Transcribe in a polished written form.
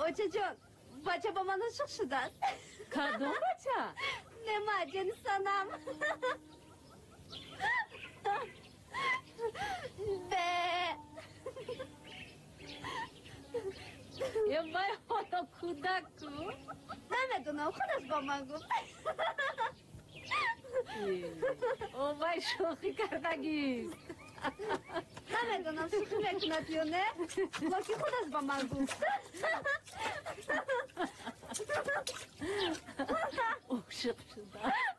Очаҷон, бача ба ман ошиқ шудааст. Кадом бача? Нема, ҷони санам. Бе. Е, вай ҳоло кӯдак-ку. Намедонам, худаш ба ман гуфт. О, вай шӯхӣ кардагист. Намедонам, шӯхӣ мекунад ё не, локин худаш ба ман гуфт. Ошиқ шудааст.